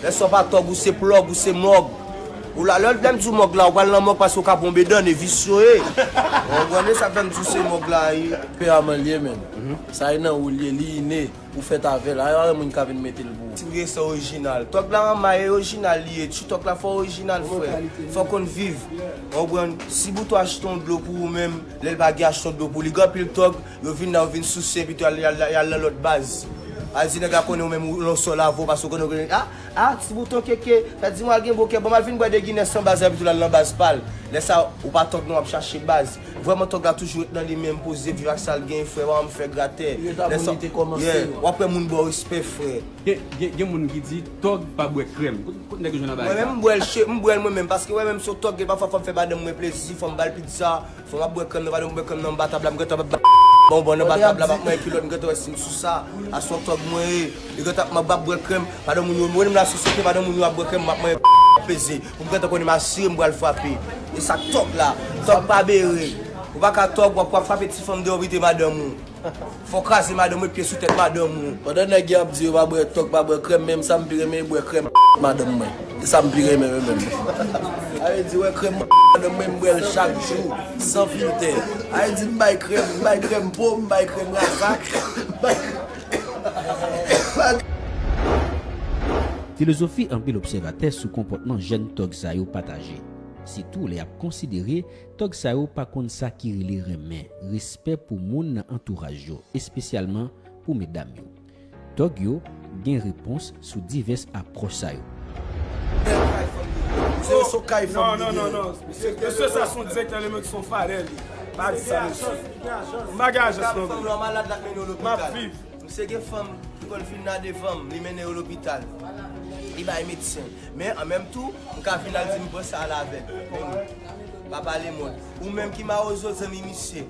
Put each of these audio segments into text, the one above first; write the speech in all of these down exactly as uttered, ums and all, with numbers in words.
Lè sa w pa tòg, ou se plòg, ou se mòg. Ou la, lè, lè m di w mòg la, ou pral nan mòg paske w ka bonbe dan, e visye w ye. Ou konprann sa fè m di w se mòg la, wi. Pè a man l ye, menn. Sa e nan ou l ye, li ine, ou fèt avè l. A, a, moun ka vin mete l pou ou. Ti resan orijinal. Tòg la manman e orijinal li ye. Ti tòg la fò orijinal, frè. Fò konn viv. Ou konprann? Si Bouton achte yon dlo pou ou menm, lè l pa gen achte yon dlo pou li. Gen anpil tòg, yo vin la, yo vin souse, epi tou y al, y al, y al nan lòt baz. Al di nèg la konnen ou menm, ou lonsò lave w, paske w konnen, ou konnen, a, a, Ti Bouton keke, sa di m al gen bon kè, bon, m al vin bwè de Guinness nan baz la, epi tou l al nan baz pa l. Lè sa, ou pa tòg non, w ap chache baz. Vrèman, tòg la toujou ret nan li menm, poze, viv ak sa l gen, frè, pa janm fè gratè. Lè sa, yeah, w ap wè moun ba w respè, frè. Gen, gen, gen moun ki di, tòg pa bwè krèm. Kot, kot nèg yo jwenn nan bagay sa? Mwen menm, m bwè l, che-, m bwè l mwen menm, paske mwen menm, se yon tòg, gen pafwa fò m fè madanm mwen plezi, fò m ba l pizza, fò m ap bwè krèm nan, madanm m bwè krèm nan anba tab la, m gentan ap ba bonbon nan anba tab la, m ap manyen kilòt, m gentan wè si m sou sa. A se yon tòg mwen ye. Li gentan ap m ap bwè krèm, madanm moun yo, mwen menm nan sosyete, madanm moun yo ap bwè krèm, m ap manyen peze. Pou m gentan konnen m asire m pral frape. E sa k tòg la. Tòg pa bere. Ou pa ka tòg, w ap, w ap frape ti fanm deyò, pite madanm ou. Fò w kraze madanm ou, met pye sou tèt madanm ou. Pandan nèg yo ap di yo pa bwè tòg, pa bwè krèm, menm sa m pi renmen e bwè krèm madanm mwen. E sa m pi renmen mwen menm. Sa vle di, wè krèm madanm mwen, m bwè l chak jou, san filtè. Sa vle di, m bay krèm, m bay krèm po, m bay krèm razak, m bay krèm. Filozofi anpil obsèvatè sou konpòtman jèn tòg sa yo pataje, sitou lè y ap konsidere tòg sa yo pa konn sa ki rele renmen, respè pou moun nan antouraj yo, espesyalman pou medam yo. Tòg yo gen repons sou divès apwòch sa yo. Se, se kay fanm li gen. Non, non, non, non. Mesye, mesye, sa se yon direktè, li menm se yon falè li. Pa di sa, mesye. M pa gen ajans non. M ap viv. Misye gen fanm ki konn vin la devan m, li mennen yo lopital. Li bay medsen. Men an menm tou, m ka vin al di m pran sa al avè l. Men wi. Pa pale mòn. Ou menm ki mawozo zanmi misye.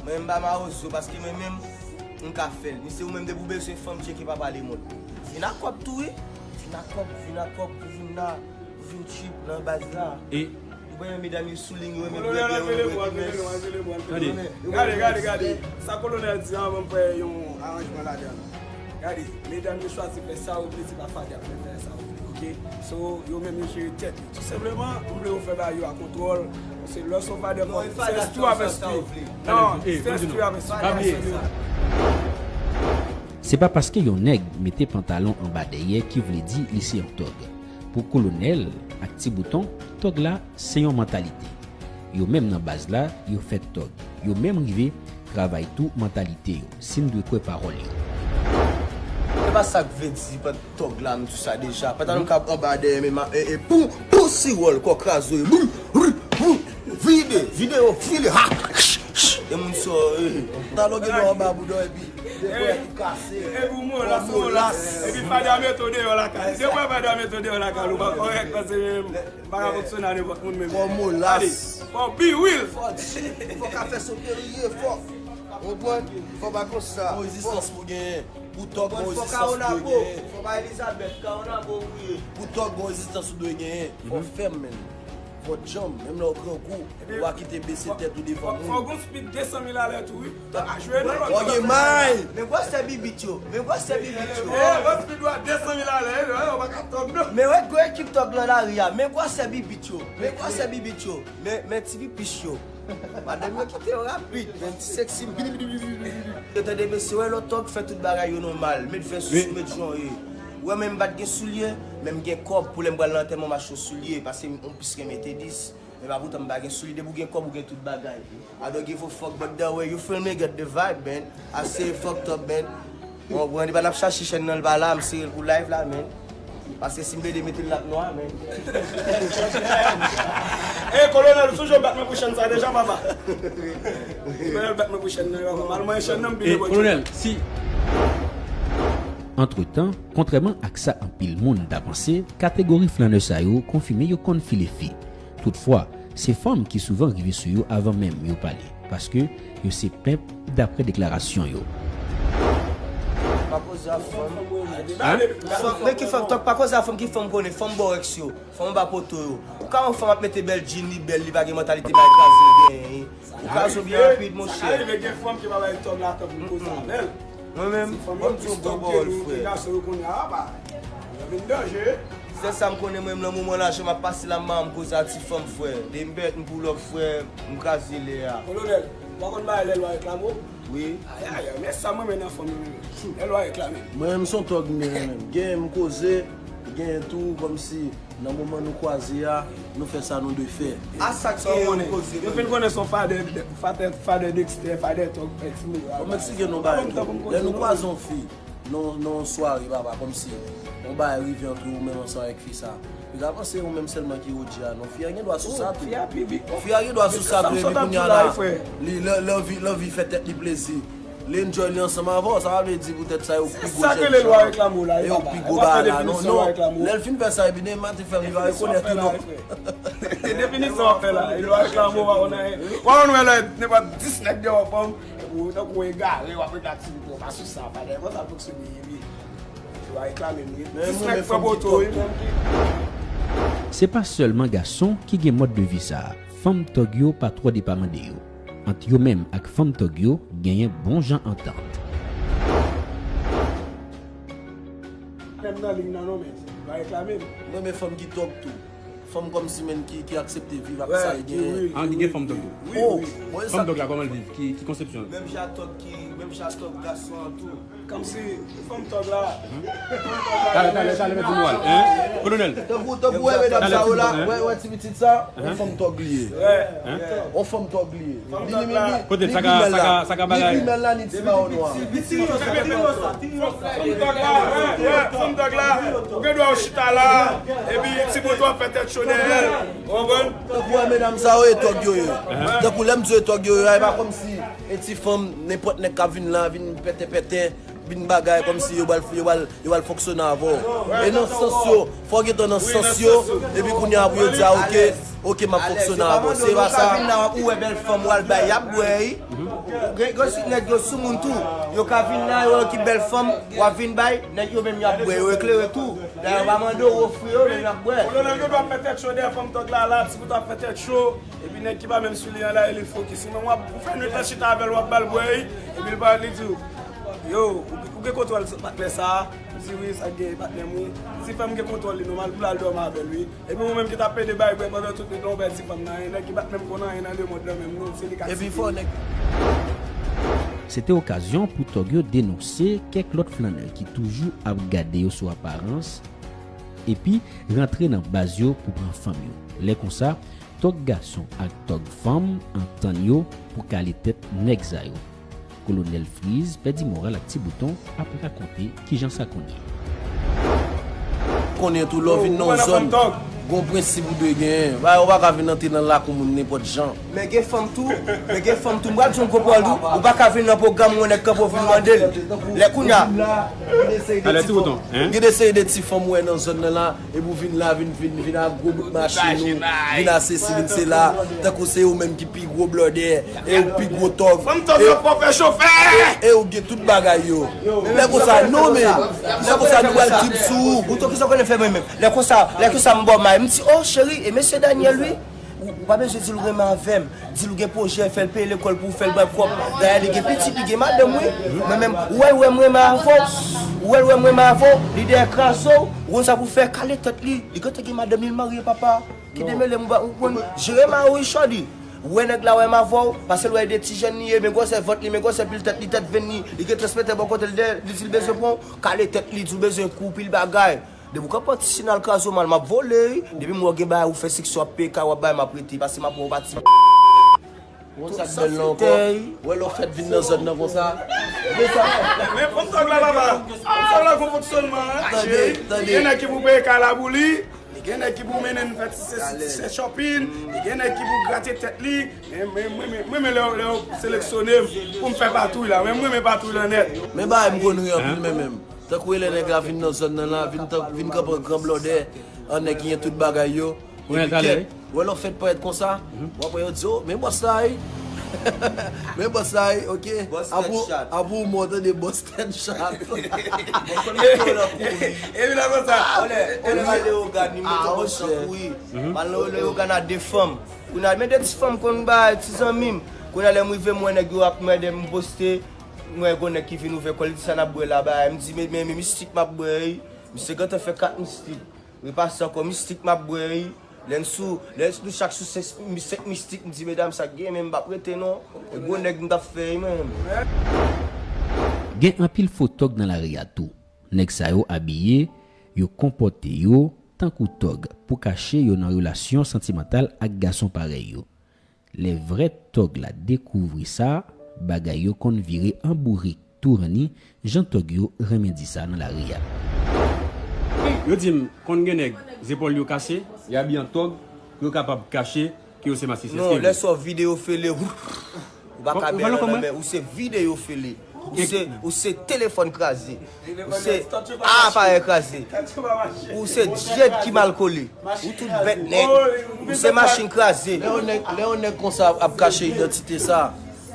Mwen menm m pa mawozo paske mwen menm m ka fè l. Misye ou menm depi w bezwen fanm tcheke pa pale mòn. Vin ak kòb tou wi. Vin ak kòb, vin ak kòb pou vin la. Vin trip nan baz la. E ou pa renmen medam yo souligne, yo renmen bwè Guinness. Tande. Gade, gade, gade. Sa kolonèl di an, ban m fè yon aranjman ladan l. Gade, medam yo chwazi fè sa yo vle, se pa fatra k fè sa yo vle, oke? So, yo menm yo jere tèt yo. Tou senpleman, m vle yo fè bagay yo a kontwòl. Se lè w se yon fatra, se instru avèk instru. Non, se instru avèk instru. Se pa paske yon nèg mete pantalon anba dèyè ki vle di li se yon tòg. Pou Kolonèl ak Ti Bouton, tòg la se yon mantalite. Yo menm nan baz la, yo fèt tòg. Yo menm rive travay tou mantalite yo, si n dwe kwè pawòl yo. Se pa sa k vle di tòg la, m di sa deja. Pantalon k ap anba dèyè men e, e pou, pou siwòl, kò kraze, boum, boum, boum, vide, vide yo, file, ha, ch, ch, e moun sa, e. Pantalon gen dwa anba bouda epi de bwè ki kase. Epi w molas, ou molas. Epi fatra mete w deyò lakay. De bwè fatra mete w deyò lakay, ou pa kòrèk, paske m pa ka fonksyone a nenpòt moun menm. Kò molas. Fò w be real. Fò w ka fè soperye, fò. Ou konprann? Fò w pa konsa. Gon rezistans pou genyen. Pou tòg, gon rezistans pou genyen. Fò Kawonabo. Fò pa Elizabeth, Kawonabo ou ye. Pou tòg, gon rezistans ou dwe genyen. Fò w fèm, menn. Fò w djanm, menm lè w grangou, ou pa kite bese tèt ou devan moun. Fò w gon speed de san mil alè tou, wi. Tòg a jwe nan lòt. Fò w gen may. Men gwosè bibit yo, men gwosè bibit yo. Eh, gon speed ou a de san mil alè, eh, ou pa ka tòg, non. Men wè gwo ekip tòg lan lari a, men gwosè bibit yo, men gwosè bibit yo. Men, men ti pipich yo. Madanm yo kite yo rapid, men ti seksi m. Yo tande mesye, wè lòt tòg fè tout bagay yo nòmal. Met vès sou, met jan w ye. Ou wè men m pa t gen soulye, men m gen kòb pou lè m pral nan antèman m achte yon soulye, paske m, m plis renmen T dis. Men pa poutan m pa gen soulye, depi w gen kòb ou gen tout bagay. I don't give a fuck but the way you feel me, get the vibe, man. I say fucked up, man. Bon, bon, li pa n ap chache chèn nan, li pa la, m sere l pou live la, man. Paske si m plede mete l l ap nwa, man. Ey, Kolonèl, ou toujou bat mwen pou chèn sa deja, papa. Kolonèl bat mwen pou chèn nan, papa. M al manyen chèn nan, m pile bò. Kolonèl, si. Antretan, kontrèman ak sa anpil moun ta panse, kategori flanè sa yo konfime yo konn file fi. Toutfwa, se fanm ki souvan rive sou yo avan menm yo pale, paske yo se pimp, daprè deklarasyon yo. Pa koze a fanm. Hein? Fanm, men ki fanm, tòg pa koze a fanm, ki fanm konnen, fanm bòrèks yo, fanm anba poto yo. Ou ka wè yon fanm ap mete bèl jean, li bèl, li pa gen mantalite, bay kraze l genyen. Ou ka zo byen rapid, monchè. Sa rive gen fanm ki pa bay tòg la tan pou koze avè l. Mwen menm, ban m di yon bon pawòl, frè. Gason yo konnen, apa, yo vin danje. Sèl sa m konnen, mwen menm, nan moman lajan m ap pase la, m pa janm koze a ti fanm, frè. Depi m pèmèt m pull up, frè, m kraze lè a. Kolonèl, ou pa konn bagay lè lwa reklame w? Wi. Ayayay, men sa m renmen nan fanm yo menm. Lè lwa reklame. Mwen menm se yon tòg m ye menm. Gen m koze, gen tou kòmsi nan moman nou kwaze a, nou fè sa nou dwe fè. A sa k gen yon koze. Yo fin konnen se yon fadè, fadè, fadè Dexter, fadè tòg, ex. Bon, m eksplike nou bagay tou. Lè nou kwaze yon fi, nan, nan yon sware, papa, kòmsi yon bagay rive ant ou menm ansanm avèk fi sa. Piga panse ou menm sèlman ki O G a, non. Fi a gen dwa sou sa tou. Fi a gen dwa sou sa tou, epi kounye a la, li, l, l anvi, l anvi fè tèt li plezi. Li enjoy li ansanm avè w, sa pa vle di poutèt sa yo pi gwo jènjan, e yo pi gwo bagay la, non, non. Lè l fin fè sa, epi demen maten fè m, li va rekonèt ou, non. Definisyon w ap fè la, lwa reklame w pa konn anyen. W ap wè lè nenpòt dis nèg deyò fanm, epi w tankou w egare, w ap regle aktivite w pa sou sa, pa dèyè konsa l fonksyone, epi yo a reklame m wi. Dis nèg pran poto wi, menm ki. Se pa sèlman gason ki gen mòd de vi sa a. Fanm tòg yo pa twò depaman de yo. Ant yo menm ak fanm tòg yo, genyen bon jan antant. Menm nan liy nan non, men, yo a reklame m. Mwen renmen fanm ki tòg tou. Fanm kòmsi menm ki, ki aksepte viv ak sa l genyen. An, li gen fanm tòg tou. Wi, wi. Fanm tòg la, kòman l viv? Ki, ki konsepsyon l? Menm jan tòg ki, menm jan tòg gason an tou. Kòmsi fanm tòg la. Talè, talè, talè, mèt di mwa l, hein? Kolonèl. Tankou, tankou, wè, medam sa yo la, wè, wè, ti pitit sa, yon fanm tòg li ye. Yon fanm tòg li ye. Li, li, li, kote sa ka, sa ka, sa ka bagay? Li grimèl la, ni ti mawon nwa. Fanm tòg la, ou gen dwa w chita la, epi ti bout w ap fè tèt cho dèyè l. Ou konprann? Tankou wè medam sa yo ye, tòg yo ye. Tankou lè m di yo ye tòg yo ye, e pa kòmsi e ti fanm, nenpòt nèg k ap vin la, vin pètè pètè, vin bagay, kòmsi yo pral, yo pral, yo pral fonksyone avè w. E nan sans yo, fò w gentan nan sans yo, epi kounye a pou yo di a, oke, oke, m ap fonksyone avè w. Se pa sa. Ou ka vin la, ou wè bèl fanm, w al bay, y ap bwè, wi. Gen, gen nèg yo soumoun tou. Yo ka vin la, yo wè ki bèl fanm, w ap vin bay, nèg yo menm y ap bwè, yo eklere tou. Dayè, yo pa mande w ofri yo, men y ap bwè. Kolonèl Dodo ap fè tèt cho dèyè fanm tòg la, la, ti bout ap fè tèt cho. Epi nèg ki pa menm sou li an la, li fokis. Ou menm w ap, ou fè nwit lan chita avè l, w ap ba l bwè, epi l pa, li di w, yo, ou, ou gen kontwòl patnè sa a? M di wi, sa gen patnè m wi. Li di fè m gen kontwòl li nòmal pou l al dòmi avè l wi. Epi ou menm ki t ap pede bay bwè pandan tout nwit lan, ou bay ti fanm nan anyen, nèg ki pa t menm konn anyen nan lemond lan menm non, se li k ap site. Epi fò nèg. Se te okazyon pou tòg yo denonse kèk lòt flannè ki toujou ap gade yo sou aparans, epi rantre nan baz yo pou pran fanm yo. Lè konsa, tòg gason ak tòg fanm antann yo pou kale tèt nèg sa yo. Kolonèl Friz, Pè Dimoral ak Ti Bouton ap rakonte kijan sa konn ye. Konnen tou, lè w vin nan yon zòn, gon prensip ou dwe genyen. Ou pa ka vin antre nan lakou moun nenpòt jan. Men gen fanm tou, men gen fanm tou. M pral di w yon gwo pawòl tou. Ou pa ka vin nan pwogram yon nèg kanpe w vin mande l. Lè kounye a. Gen de seri de ti fanm ou wè nan zòn nan la, epi w vin la, vin, vin, vin ak gwo bout machin ou, vin ak sesi, vin sela, tankou se ou menm ki pi gwo blòdè, e ou pi gwo tòg. Fanm tòg yo pwòp e chofè! E ou gen tout bagay yo. Lè konsa, non men, lè konsa nou pral trip sou ou. Bouton, kisa w konnen fè mwen menm? Lè konsa, lè konsa m bò may. M di, o cheri, e mesye Daniel wi. Ou, ou pa bezwen di l ou renmen avè m. Di l ou gen pwojè, fè l peye lekòl pou ou, fè l bay kòb. Dayè, li gen pitit, li gen madanm, wi. Mwen menm, ou wè l wè m renmen avè w. Ou wè l wè m renmen avè w. Li dèyè kraze w. Ou konn sa pou fè, kale tèt li. Li gentan gen madanm li, l marye, papa. Ki demele m ba, ou konn jere mari w, wi, shorty. Ou wè nèg la wè m avè w, paske l wè de ti jèn li ye, men gwosè vant li, men gwosè pil tèt li, tèt venn li. Li gen transmetè bò kote l dèyè, li di l bezwen pran w, kale tèt li, di w bezwen kou, pil bagay. Depi w kanpe an ti chin al kraze w mal, m ap vole, wi. Depi m wè w gen bagay, ou fè seksyon ap peye kay, w ap bay, m ap rete, paske m ap wè w pati. Yon sak bèl la ankò. Wè lè w fèt vin nan zòn nan konsa. Men sa. Men fanm tòg la, papa. Fanm tòg la gon fonksyònman, wi. Tande, tande. Gen nèg ki pou peye kay la pou li. Li gen nèg ki pou mennen n fè ti sesi, ti sè shopping. Li gen nèg ki pou grate tèt li. Men, men, mwen, mwen, mwen, lè, lè yo seleksyone m pou m fè patwouy la. Men mwen, mwen patwouy la nèt. Men bagay m konn ri anpil, men menm. Tankou e lè nèg la vin nan zòn nan la, vin tan, vin kanpe an gran blòdè, an nèg ki gen tout bagay yo. Epi kèt, wè lè w fèt parèt konsa, w ap wè yo di, o, men bòs la, wi. Men bòs la, wi, oke. Apre, apre w mò, tande bòs tèt chat. Epi la konsa. Olè, olè, mal Leyogàn, li mete bòs nan kouri. Mal Leyogàn a de fanm. Kounye a, men de ti fanm konn bay, ti zanmi m. Kounye a, lè m rive, m wè nèg yo ap mande m poste. M wè gon nèg ki vin ouvè kò l, li di sa n ap bwè la, bay. M di, men, men, men mistik m ap bwè, wi. Misye gentan fè kat mistik. Repase ankò mistik m ap bwè wi. Lè n sou, lè nou chak sou senk, senk mistik, m di medam sa k gen, men m p ap rete non. E gwo nèg m t ap fè wi mwen menm. Gen anpil fo tòg nan lari a tou. Nèg sa yo abiye, yo konpòte yo tankou tòg pou kache yo nan relasyon santimantal ak gason parèy yo. Lè vrè tòg la dekouvri sa, bagay yo konn vire an bourik tou ranni, jan tòg yo renmen di sa nan lari a. Yo di m konn gen nèg zepòl yo kase, y abiye an tòg pou yo kapab kache ke yo se masisi. Non, lè sa w vide yo fele, ou pa ka bèl nan men, ou se vide yo fele. Ou se, ou se telefòn kraze. Ou se aparèy kraze. Ou se djed ki mal kole. Ou tout bèt nèg. Ou se machin kraze. Lè yon nèg konsa ap kache idantite sa,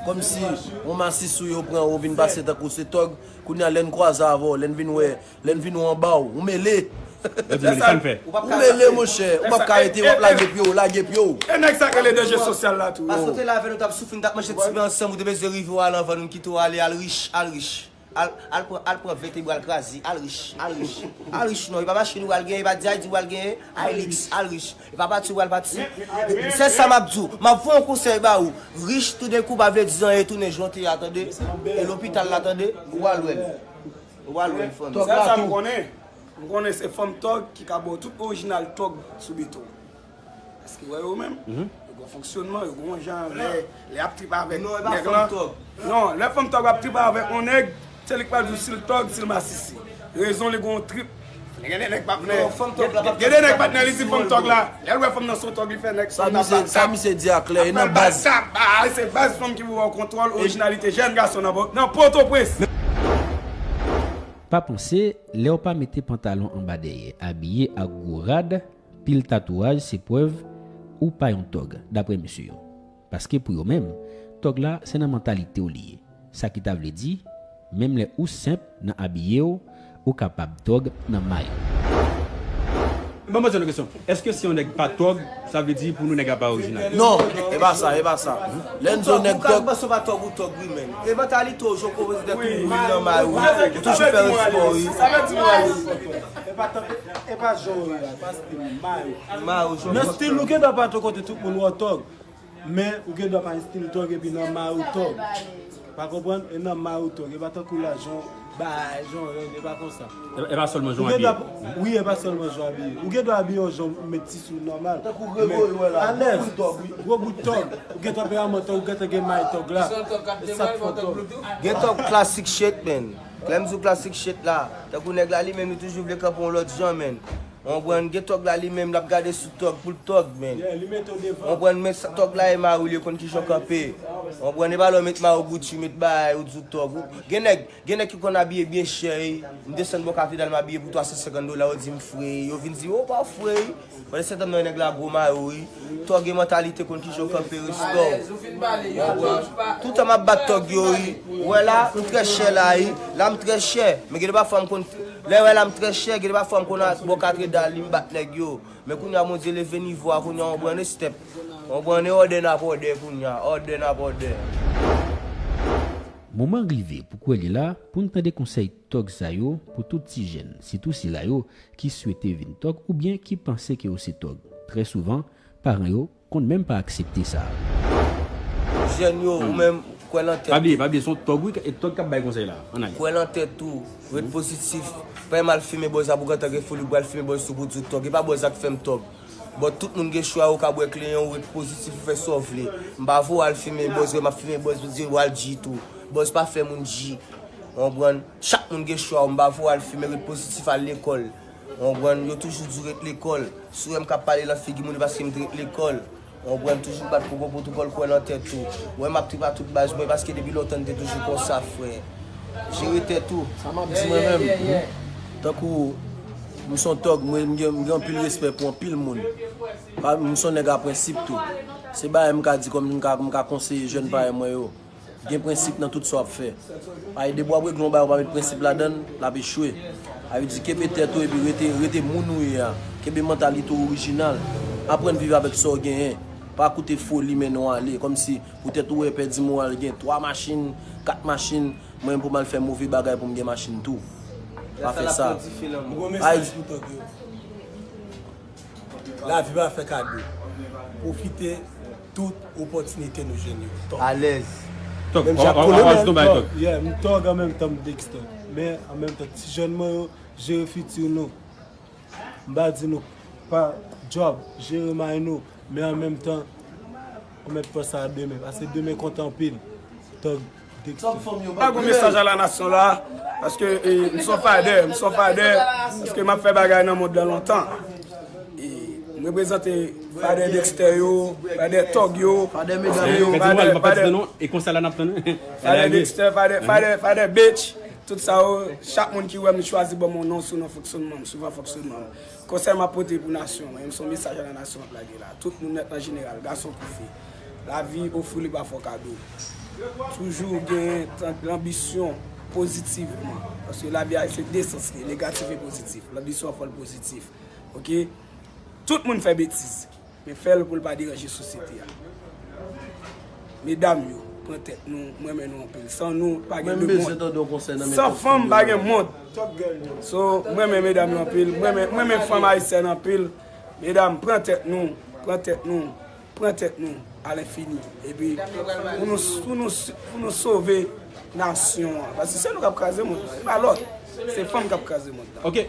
kòmsi yon masis ou yo pran ou vin pase tankou se tòg, kounye a lè n kwaze avè w, lè n vin wè, lè n vin wè anba w, ou mele. Ou mele monchè, ou p ap ka rete, w ap lage pye w, lage pye w. E nèg sa k rele danje sosyal la tou. Paske w te la avè nou, t ap soufri, n t ap manje ti pen ansanm, ou te bezwen rive w al anvan nou, n kite w ale, al rich, al rich. Al, al pran, al pran vètebral kraze, al rich, al rich. Al rich non, e pa machin ou pral genyen, e pa D I D ou pral genyen, Hilux, al rich. E pa pati ou pral pati. Se sa m ap di w, m ap voye yon konsèy ba ou. Rich toudenkou pa vle di anyen, tounen jan w te ye a tande. E lopital la tande, ou pral wè l. Ou pral wè l fanmi. Sèl sa m konnen, m konnen se fanm tòg ki ka ba w tout orijinal tòg sou beton. Èske w wè yo menm? Yo gen yon fonksyònman, yo gen yon jan lè, lè y ap trip avèk nèg lan. Non, lè fanm tòg ap trip avèk yon nèg, se li k pral di w si l tòg, si l masisi. Rezon li gen yon trip. Gen de nèg patnè, gen de nèg patnè li di fanm tòg la. Lè l wè fanm nan se yon tòg li fè nèg fanm nan bat. Sa misye di a klè, e nan baz. Se baz fanm ki pou ba w kontwòl, orijinalite, jèn gason nan Pòtoprens. Pa panse, lè w pa mete pantalon anba dèyè, abiye ak gwo rad, pil tatouaj se prèv ou pa yon tòg, daprè mesye yo. Paske pou yo menm, tòg la se nan mantalite w li ye. Sa ki ta vle di, menm lè ou senp nan abiye w, ou kapab tòg nan may ou. Ban m poze nou kesyon. Èske si yon nèg pa tòg, sa vle di pou nou nèg la pa orijinal? Non, e pa sa, e pa sa. Lè n di yon nèg tòg. Ou ka panse w pa tòg, ou tòg wi menn. E mantalite w, jan w konpoze tèt ou, ou nan may ou, ou toujou fè respè w wi. Sa vle di ou. E pa tanpe, e pa jan w ye a, e pa stil ou, may ou. May ou, jan w. Nan stil ou gendwa pa tòg kote tout moun wè w tòg. Men, ou gendwa pa estil tòg epi nan may ou tòg. Pa konprann? E nan may ou tòg. E pa tankou la, jan w bay, jan w rèd, e pa konsa. E pa sèlman jan w abiye. Wi, e pa sèlman jan w abiye. Ou gendwa abiye yon jan w met tisi w nòmal. Tankou Gregory wè la, gwo bout tòg, wi. Gwo bout tòg. Ou gen tanperaman tòg, ou gentan gen may tòg la. E sa k fè w tòg. Gen tòg classic shit, man. Lè m di w classic shit la, tankou nèg la li menm li toujou vle kanpe yon lòt jan, man. Ou konprann? Gen tòg la li menm l ap gade sou tòg pou l tòg, man. Ou konprann? Men sa tòg la e mari l, yo konn kijan w kanpe. Ou konprann? E pa lè w met mayo Gucci, w met bagay, ou di w tòg. Ou, gen nèg, gen nèg ki konn abiye byen chè, wi. M desann bò katedral, m abiye pou twa san senkant dola, yo di m fre. Yo vin di, o, w pa fre, wi. Pandan se tan m nan nèg la gwo mayo, wi. Tòg e mantalite konn kijan w kanpe, respè w. Ou konprann? Toutan m ap bat tòg yo, wi. Ou wè la, m trè chè la, wi. La, m trè chè. Men gen de pafwa m konn Lè w wè la m trè chè, gen de pafwa m konn al bò katedral, li m bat nèg yo. Men kounye a Bondye leve nivo a, kounye a w pran respè. W pran òdè n ap òdè kounye a, òdè n ap òdè. Moman rive pou kwè li la pou n tande konsèy tòg sa yo pou tout ti jèn, sitou sila yo ki swete vin tòg oubyen ki panse ke yo se tòg. Trè souvan, paran yo konn menm pa aksepte sa. Jèn yo, ou menm, kwè nan tèt ou. Pa bliye, pa bliye, se yon tòg wi, e tòg k ap bay konsèy la. Ann ale. Kwè nan tèt ou, ret pozitif. Pa al fimen bòz la pou gentan gen foli, ou pral fimen bòz tou pou di w tòg. E pa bòz la k fè m tòg. But tout moun gen chwa yo, ou ka bwè klenyen, ou ret pozitif, ou fè sa w vle. M pa voye w al fimen bòz, wè m ap fimen bòz, pou di w al G tou. Bòz pa fè moun G. Ou konprann? Chak moun gen chwa yo, m pa voye w al fimen, ret pozitif, al lekòl. Ou konprann? Yo toujou di w ret lekòl. Si w wè m k ap pale nan figi moun, e paske m t ret lekòl. Ou konprann? Toujou bat pou bon pwotokòl, kwè nan tèt ou. Ou wè m ap trip a tout baz mwen, paske depi lontan n te toujou konsa, frè. Jere tèt ou. Sa m ap di mwen menm, tankou m se yon tòg, mwen, m gen, m gen anpil respè pou anpil moun. Pa, m se yon nèg a prensip tou. Se bagay m ka di kòm m ka, m ka konseye jèn parèy mwen yo. Gen prensip nan tout sa w ap fè. Paske depi w ap regle yon bagay, ou pa met prensip ladan l, l ap echwe. Sa vle di, kenbe tèt ou epi rete, rete moun ou ye a. Kenbe mantalite w orijinal. Aprann viv avèk sa w genyen. Pa koute foli mennen w ale. Kòmsi, poutèt ou wè pèdi moral, gen twa machin, kat machin, mwen menm pou m al fè move bagay pou m gen machin tou. Pa fè sa. Ou gon mesaj pou tòg yo? Lavi pa fè kado. Pwofite tout opòtinite nou jwenn yo. Tòg. Alèz. Tòg, Menm on jan on- Kolonèl. on- on- on- Yeah, m Tòg an menm tan m Dexter. Men an menm tan, ti jèn mwen yo, jere fiti nou. M pa di nou pa djòb, jere may nou. Men an menm tan, ou mèt fè sa demen. Paske demen konte anpil. Tòg Dexter. Mwen gon mesaj a la nasyon la, paske eh, m son fadè, m son fadè, paske m ap fè bagay nan mond lan lontan. E m reprezante fadè Dexter yo, fadè Tòg yo, Fadè medam yo. Fè ti vwal, pa fè ti non, e konsa la n ap tann. Fadè Dexter, fadè, fadè, fadè Bitch, tout sa yo, chak moun ki wè m chwazi ban m yon non sou non fonksyonman m, sou van fonksyonman m. Konsèy m ap pote pou nasyon, m se yon mesaj a la nasyon m ap lage la. Tout moun nèt an jeneral, gason kou fi. Lavi ofri li pa fè w kado. Toujou gen tan- lanbisyon pozitivman. Paske lavi a se de sans li, negatif e pozitif. Lanbisyon an fò l pozitif. Oke? Tout moun fè betiz. Men fè l pou l pa deranje sosyete a. Medam yo, pran tèt nou, m renmen nou anpil. San nou, pa gen Mwen de bezwen mond. tande yon konsèy nan men San tout fanm, fanm pa yo. Gen mond. So, m renmen medam yo anpil. M renmen m renmen fanm ayisyèn anpil. Medam, pran tèt nou, pran tèt nou, pran tèt nou alenfini. Epi, pou nou, pou nou, pou nou sove nasyon an. Paske se nou k ap kraze mond lan. E pa lòt. Se fanm k ap kraze mond lan. Ok.